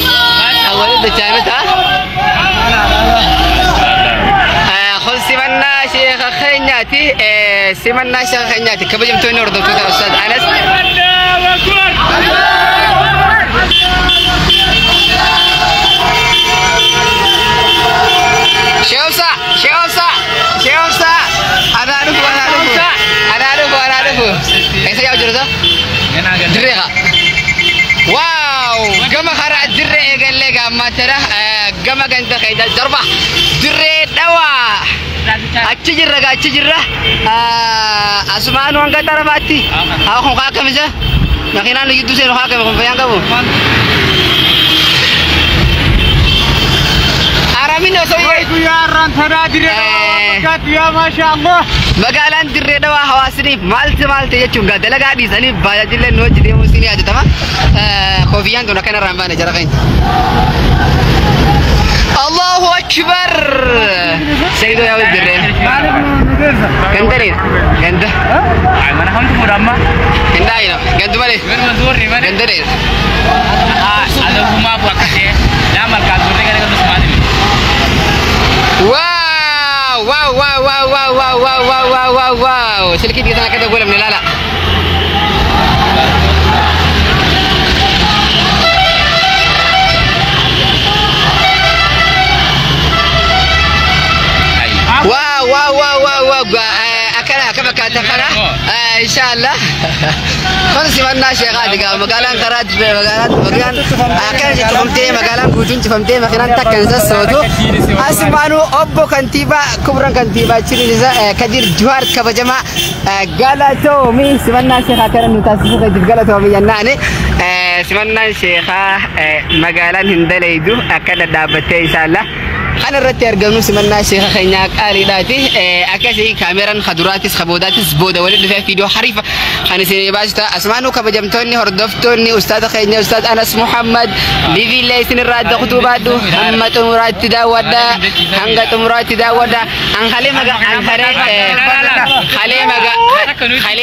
Awwalii dachaame ta'a. Kun simannaa sheeka keenyaati. Simannaa sheeka keenyaati. Kabajamtoonni hordoftoota Ustaaz Anas. Sheekh, Sheekh, Sheekh, anaa dhufu, anaa dhufu, anaa dhufu, anaa dhufu. Eessa yaa'u jirta? Dirree haa. Waaw! Gama karaa dirree eegallee gaammaatadha. Gama ganda keenya darba. Dirree dhawaa. Achi jirra gaa, achi jirra. Asumaan hanga tarafaatti. Haa, kun kaa akkamisa? Makiinaan nu gidduu seenu haa akkami kun fayyaan qabu? Aramin osoo Guyyaa har'aan tanaa dirree dhawaa waan fakkaattu, yaa maashaallah. Magaalaan dirree dhawaa hawaasniif maalti maalti jechuun gaa dalagaa dhiisanii bajaajillee nu hojii deemuu isin yaadatama. Kofiyyaan tun akkana irraa hin baane jara keenya. Allahu Akbar! Sayyidoo yaa dirreen. Ganda dheera. Ganda. Mana hamtu mudamma. Ganda ayina. Gandu malee. Ganda dheera. Adumaa akkasii lama malkaa turre gara gara sumaati. Wow! Wow, wow, wow, wow, wow, wow, wow, wow, wow, wow. Silkii dhiisan akka godhamne ilaala. Wow, wow, wow, wow, wow. Akkana akka fakkaata kana. Inshaallah. Kun simannaa sheekaati gaa magaalaan karaa magaalaan magaalaan akkana cufamtee, magaalaan guutuun cufamtee, makiinaan takka hin sassootu. Asumaanuu obbo kantiibaa kubran kantiibaa jiruun isaa Kadir Juhaar kabajamaa galatoomii, simannaa sheekaa kana nu taasisuu keetiif galatoomii jennaani. Simannaan sheekaa magaalaan hin dalaydu akka dhadhaabbattee inshaallah. Kan irratti argamnu simannaa sheeka keenyaa qaaliidhaati. Akkasii kaameraan kaduraatis kaboodaatis booda waliin dhufee viidiyoo hariifa kan isin baasita. Asumaanuu kabajamtoonni hordoftoonni ustaaza keenya Ustaaz Anas Muhammad liiviillee isin irraa adda kutuu baadhu hamma xumuraatti daawwadha. Hanga xumuraatti daawwadha. Ankalee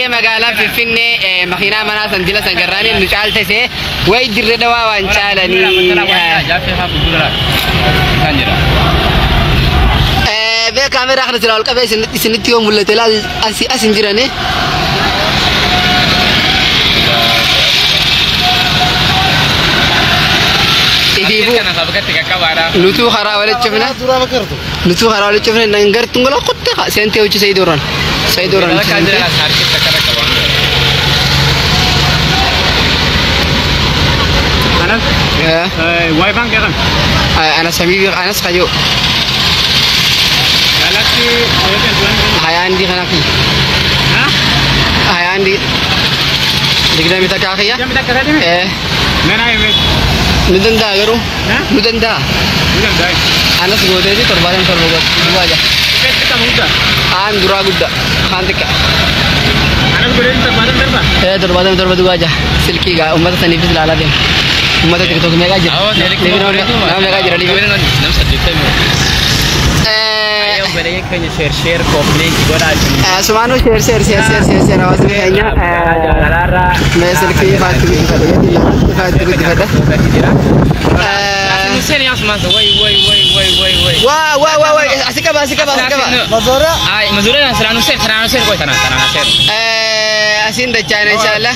magaalaan Finfinnee makiinaa manaa san dila san garraaniin nu caaltese wayi dirree dhawaa waan caalanii. Bee kaameraa kana silaa ol qabee isinitti yoo mul'ate laal, asii as hin jirani. Ifiifuu nutuu karaa walitti cufna. Nutuu karaa walitti cufna nan gartuun gola qottee seentee hojii sayidoo ran. Sayidoo ran. Anas. Waayifaan kee kan? Anas habibi Anas kayo. Galaxy. Hayaandi kana fi. Hayaandi 21 kiyya. 21? Mana hime. Nu danda'a garuu. Nu danda'a. Nu danda'a. Anas gooteeti 77 goote. Duwwaa jaa. Xiqqaa guddaa. Aan duraa guddaa. Kaan xiqqaa. Anas gooteeti 77? Ee, 77 duwwaa jaa. Silkii gaa uummata saniifis ilaalaa deema. Uummata TikTok meeqaa jira? Nama meeqaa jira? Nam 80. Keenya share share copy link godhaa. Sumaanuu share share share share share share hawaasni keenya. Mee silkii ifaatti guddifadha. Ifaatti guddifadha. Waa waa waa waa, asi qaba, asi qaba, asi qaba. Mazora. Ay, mazora sana nusir, sana nusir koi tanah tanah nasir. Asiin dachaana inshaallah.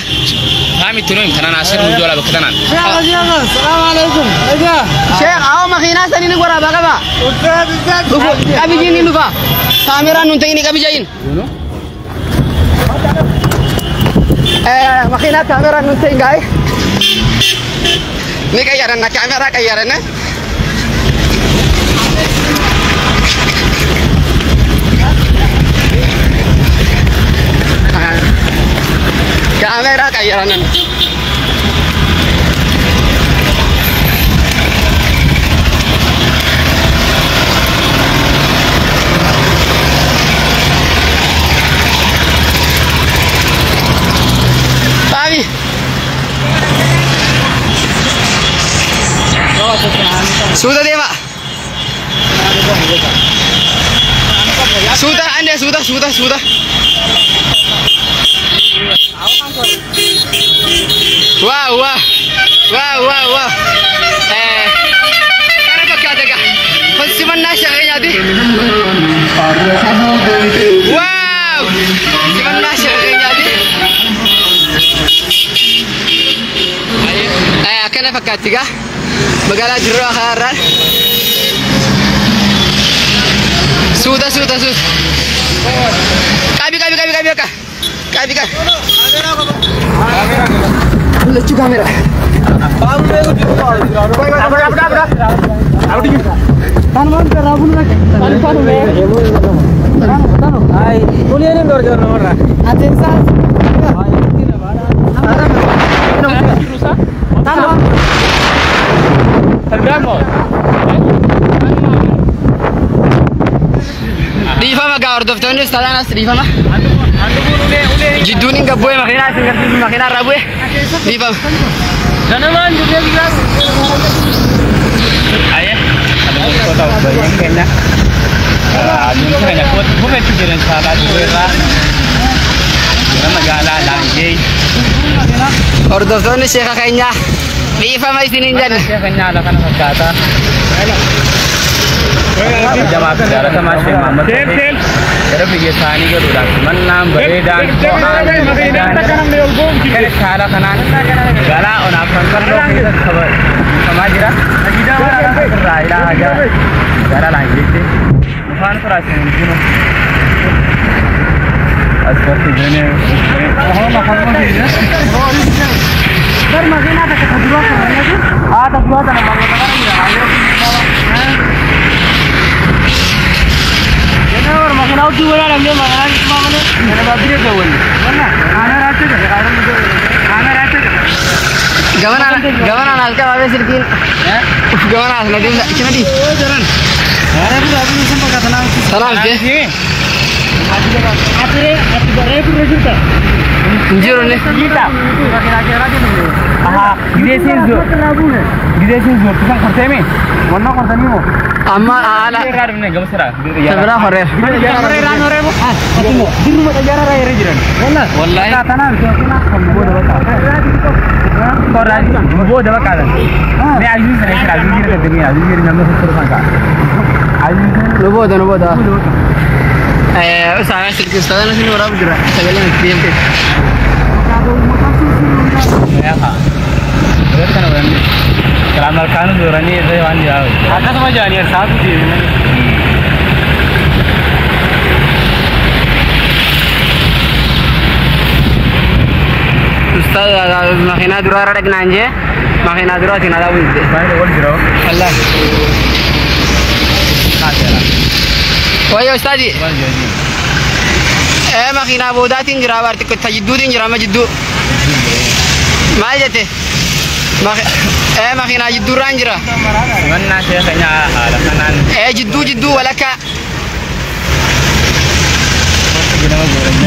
Kami turun tanah nasir mujola bakatanan. السلام عليكم. Sheekh, awwa makiinaa sanii ni waraabaa qaba. أستاذ أستاذ. Qabi jiin ni dhufa. Kaameraan nun ta'ini qabi jayin. Makiinaa kaameraan nun ta'in gaa'e. Ni qayyaranna, kaameraa qayyaranna. Kaameeraa qayyaranan. Faami. Suuta deema. Suuta ande suuta suuta suuta. Wow wow wow wow wow. Kana fakkaata gaa. Kun simannaa shaqeenyaati. Wow! Simannaa shaqeenyaati. Akkana fakkaatti gaa. Magaalaa Dirree Hawaa. Suuta suuta suuta. Qabi qabi qabi qabi akka. Qabi qabi. Lachuu kaameraa. Dhiifama gaa hordoftoonni ustaadhaan as dhiifama. Jidduun hin gabbu'e makiinaa isin garsiisu makiinaa irraa bu'e dhiifama. Ganamaan dirree biraas. Aye. Keenya. Adeemsa keenya kofeetu jiran saalaa dirreerraa. Gara magaalaa Laangee. Hordoftoonni sheeka keenyaa dhiifama isiniin jenna. Sheeka keenyaa haala kana fakkaata. Jamaa fi jaalatamaa Sheek Mahammad gara biyya isaanii galuudhaaf simannaan bareedaan ho'aan gara haala kanaan magaalaa onaaf kan qalloo keessatti kabajamaa jira. Irraa ilaa haga gara Laangeetti dhufaan turaa isin hundinuu. Asirratti jiranii. Gamanaan as qabaabee silkiin. Gamanaan as nadiif nadi. Salaam jee. Injiru ne. Amma haala. Sabira horreef. Wallahi. Nu booda nu booda. Usaha silkii ustaadhaan isin waraabu jira. Sagalee nuti deemte. Akkasuma jaanii saatu deemee. Ustaad makiinaa duraa irra dhaqnaan jee makiinaa duraatiin alaa bulte. Wallahi. Wayyo ustaadi. Makiinaa boodaatiin jira baarti ta jidduutiin jira amma jidduu. Maal jette? Makiinaa jidduurraan jira. Simannaa sheeka keenyaa haala kanaan. Jidduu jidduu walakkaa.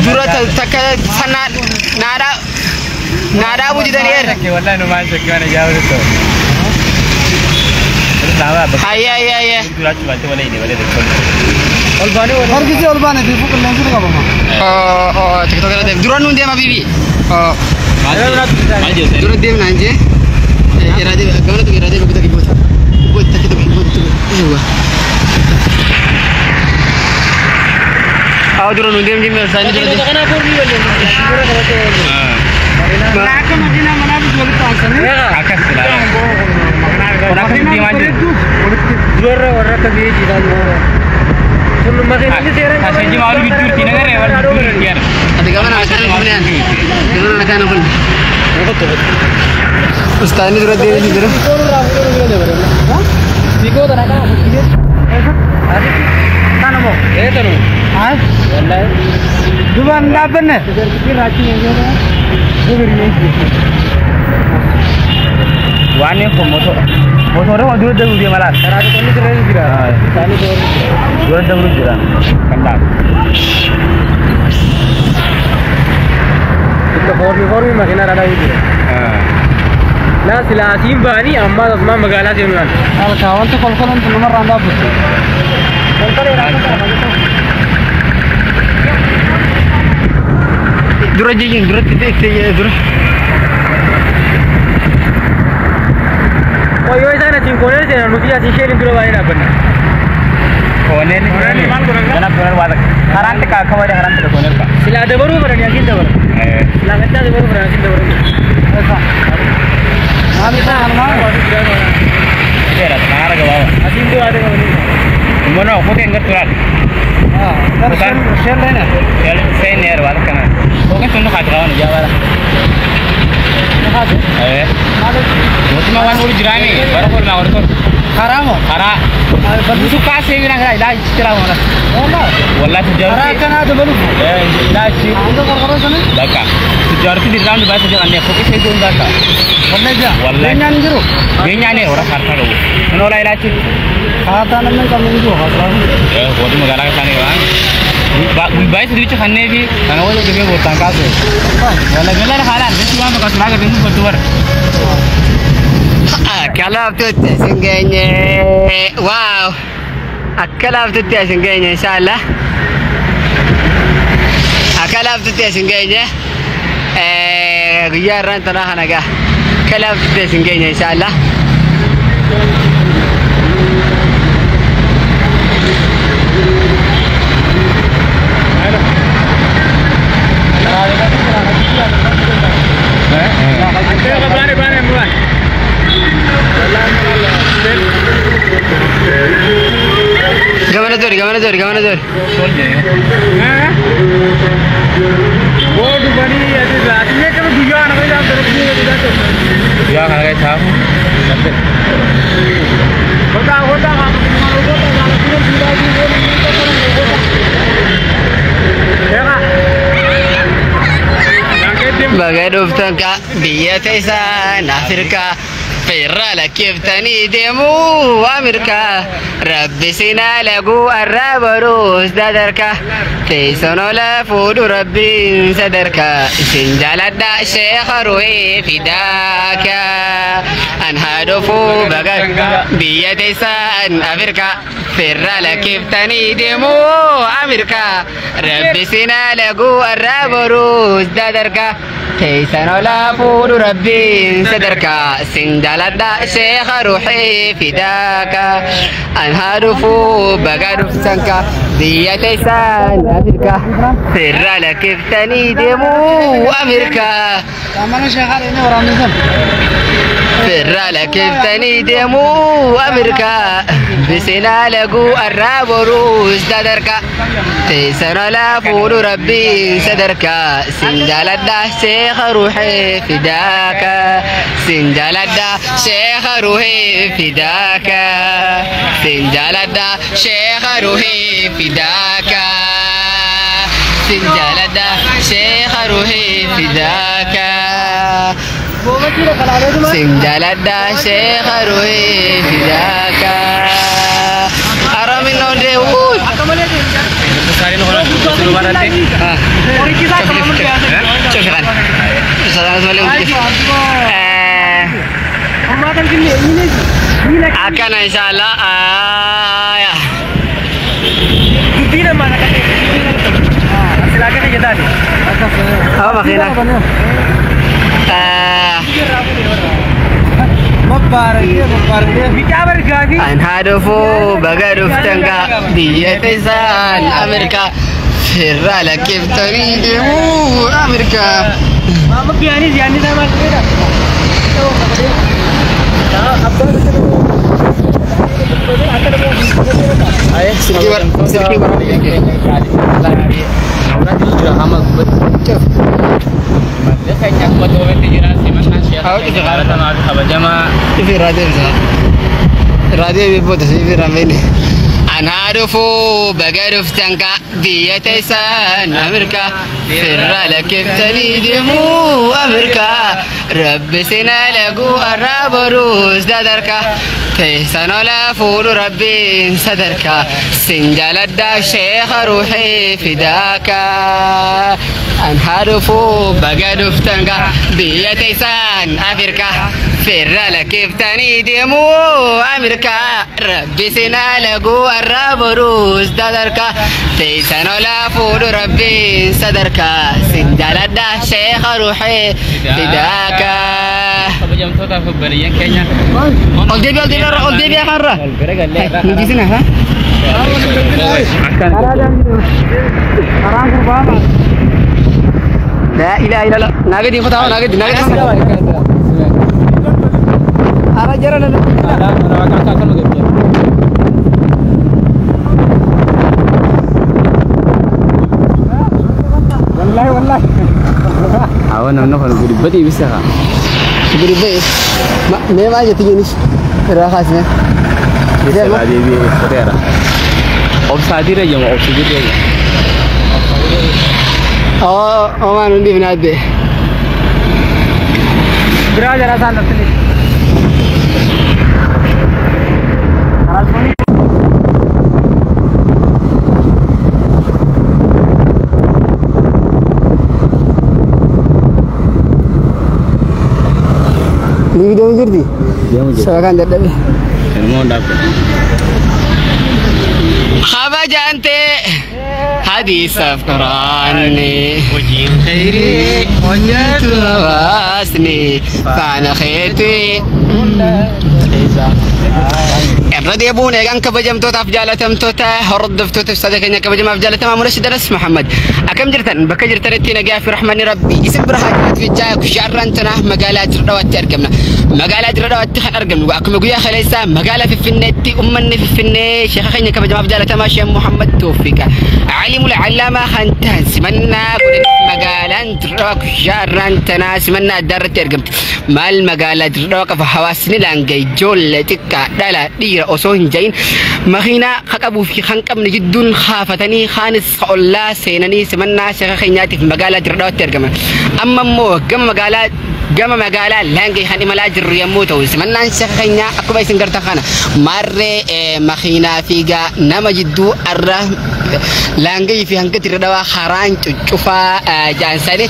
Dura takka sana naadhaa naadhaa bujitanii. Wallahi numaan shakkii waan ajaa'ibaa ta'u. Ayya ayya ayya. TikTok irra deem. Dura nuun deema bibi. Dura deemnaan jee. Irraa deema gamana tokko irraa deema guutaa kibboota. Kibboota takka tokko kibboota tokko. Aw dura nuun deem jimmi isaanii dura deem. Ati gamana akkana kunneen. Gamana akkana kun. Ustaanni dura deemee jira. Duban dhaabbanne. Waan kun motora waan dura dabru deema laata. Karaa tokko inni jira. Isaanii Dura dabru jira. Kan dhaabu. Foormi makiinaa dhala jira. Laa silaa asiin ba'anii ammaa asumaan magaalaa seenuudhaan. Alkaa wanta kolkolan tun namarraan dhaabbattu. Dura jijjiin duratti itti dura. Yoo isaan asiin koonee seenan nuti asiin sheelin dura baay'ee dhaabbanna. Kooneen kanaaf kooneen waa takka. Karaan xiqqaa akka wayi karaan xiqqaa kooneen fa'a. Silaa dabaruu barani asiin dabara. Silaa gaddaa dabaruu barani asiin dabaru. Maal isaa maal? Seera karaa gabaabaa. Asiin dura adda qabanii. Immoo kookeen gartuu laata. Sheel leena. Sheel neer waa takka naa. Kookeen sun nukaati qaban ijaa baala. Mootummaa waan wal jiraani bara kolmaa wal tolu. Karaa moo? Karaa. Musu kaasee bira kana ilaa jira wala. Wallah tujaarti. Karaa akkanaa dabaluuf. Ilaa achi. Hunda qorqorroo sana? Bakka. Tujaarti dirqama baay'ee jedhan kookee seetu hundaa ta'a. Wallah jira. Wallah. Beenyaan hin jiru? Beenyaan warra kaartaa qabu. Kun olaa ilaa achi. Kaartaa namni hin qabne hin jiru haasawaa. Warri magaalaa isaanii waan. Baay'ee sirriicha kannee fi kana wajjin dhufee boortaan kaasu. Wallah galala haalaan jechi waan bakka sulaa gatiin dubbatu bara. Akka laaftutti isin geenye. Waaw. Akka laaftutti isin geenye inshaallah. Akka laaftutti isin geenye. Guyyaa irraan tanaa kana gaa. Akka laaftutti isin geenye inshaallah. Gamana zori, gamana zori, gamana zori. Guyyaa kana keessa hafu. Baga dhuftan ka biyya teessan Afrikaa. Firra lakkiftanii deemuu Ameerikaa. Rabbi sinaa laguu arraa boruus dadarka. Teessoon ola fuudhu rabbiin sadarka. Isin jaaladha sheekha ruhee fidaaka. An haa dhufuu baga biyya teessan Afrikaa. Firra lakkiftanii deemuu Ameerikaa. Rabbi sinaa laguu arraa boruus dadarka. Teessan ola fuudhu rabbiin sadarka. Isin jaaladha sheekha ruhee fidaaka. An haa dhufuu baga dhuftan ka biyya teessan Afrikaa. Firra lakkiftanii deemuu Ameerikaa. Firra lakkiftanii deemuu Ameerikaa. Bisinaa laguu arraa boruus dadarka. Teessan olaa fuudhu rabbiin sadarka. Sin jaaladha sheekha ruhee fidaaka. Sin jaaladha sheekha ruhee fidaaka. Sin jaaladha sheekha ruhee fidaaka. Sin jaaladha sheekha ruhee fidaaka. Sin jaaladha sheekha ruhee fidaaka. Aramin onde wuy. Akkana inshaallah. An haa dhufuu baga dhuftan gaa biyya teessan Ameerikaa. Firra lakkiftanii deemuu Ameerikaa. Silkii bara silkii bara. Ifi raadiyoo bisa. Raadiyoo booda ifi rameen. Anaa dhufuu baga dhuftan ka biyya teessan Ameerikaa firra lakkiftanii deemuu Ameerikaa rabbi sina laguu arraa boruus dadarka teessan ola fuudhu rabbiin sadarkaa sin jaaladhaa sheekha ruuxii fidaaka. Anaa dhufuu baga dhuftan ka biyya teessan Afrikaa firra lakkiftanii deemuu Ameerikaa rabbi sina laguu arraa boruus dadarka teessan ola fuudhu rabbiin sadarkaa sin jaaladhaa sheekha ruuxii fidaaka. Kabajamtootaaf obboleeyyan keenya. Ol deebi'a ol deebi'a ol deebi'a kanarra. Mijiisina ha? لا إله إلا الله ناقدي فتاة ناقدي ناقدي أرى جرى لا والله والله أنا نفر غربتي بسها غربتي ما ما جت راح أسمع بسها دي بي فتيرة أبصادي رجع ما أبصادي رجع أو ما نندي بنادي برادر أسان نفسي Ni video jirti? Sabakan dadhabe. Kabajante hadiisaaf quraanni hojiin khayrii hojjetu hawaasni faana keetii irra deebuun eegaan kabajamtootaaf jaalatamtoota hordoftoota ibsaata keenya kabajamaaf jaalatamaa Murashid Anas Muhammad akkam jirtan bakka jirtanitti nagaa fi rahmanni rabbi isin bira haa jiraatu jechaa guyyaarraan tana magaalaa Dirredhawaatti argamna. Magaalaa Dirredhawaatti kan argamnu akkuma guyyaa kaleessaa magaalaa Finfinneetti uummanni Finfinnee sheekha keenya kabajamaaf jaalatamaa Sheekh Muhammad Toofiqa Alimul Allaamaa kan ta'an simannaa godhaniif magaalaan Dirredhawaa guyyaarraan tana simannaa addaa irratti argamti. Maal magaalaa Dirredhawaa qafa hawaasni laangee ijoollee xiqqaa dhala dhiira osoo hin jahin makiinaa qabuu fi kan qabne jidduun kaafatanii kaanis ollaa seenanii simannaa sheekha keenyaatiif magaalaa Dirredhawaatti argaman. Amma immoo gama magaalaa laangee kan imalaa jirru yommuu ta'u simannaan sheekha keenyaa akkuma isin gartan kana maarree makiinaa fiigaa nama jidduu arra laangee fi hanga Dirredhawaa karaan cuccufaa jaansanii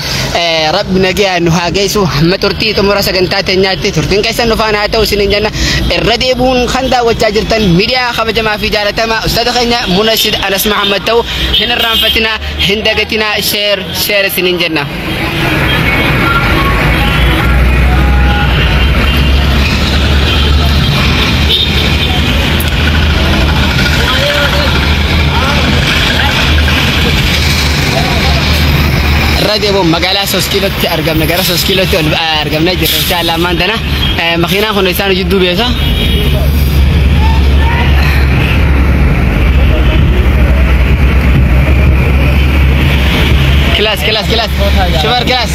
rabbi nagaa nu haa geessu hamma turtii xumura sagantaa teenyaatti turtiin keessan nu faana haa ta'u isiniin jenna irra deebuun kan daawwachaa jirtan miidiyaa kabajamaa fi jaalatamaa ustaada keenya Munashid Anas Muhammad ta'u hin irraanfatinaa hin dagatinaa sheer sheer isiniin jenna. Irra deebuun magaalaa 3 kiilootti argamna gara 3 kiilootti ol argamna jirra insha Allah ammaan tana makiinaan kun isaan jidduu beesa. Kelas kelas kelas شباب kelas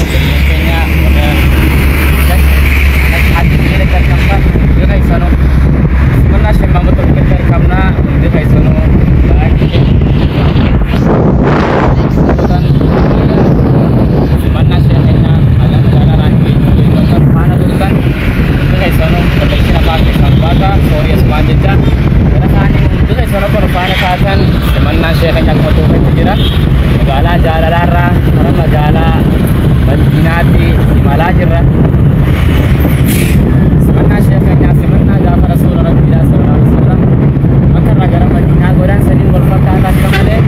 Magaalaa Jaalalaarraa gara magaalaa Madiinaatti imalaa jirra. Simannaa sheekh keenyaa simannaa gaafa rasuula rabbiidhaa sallallahu alaihi wasallam bakka irraa gara Madiinaa godhan saniin wal fakkaata akka malee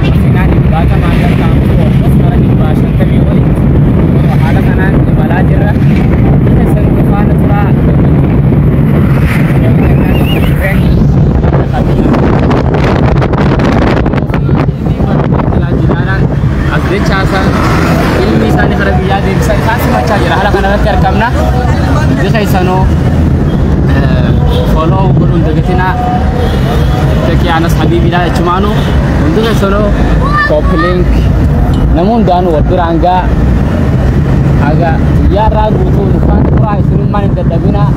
makiinaan dhibbaatamaan lakkaa'amtu olmos gara 150 oli haala kanaan imalaa jirra. Biyya san faana turaa Dechaasan ilmi isaanii kara biyyaa deebisan isaan simachaa jira haala kanarratti argamna. Bifa isaanoo follow godhuun dagatinaa Taqii Anas Habiibiidha jechumaanu hundi keessanoo copy link nama hundaanuu wal biraan gaa haga guyyaarraa guutuu nu faana turaa isinummaan hin dadhabinaa.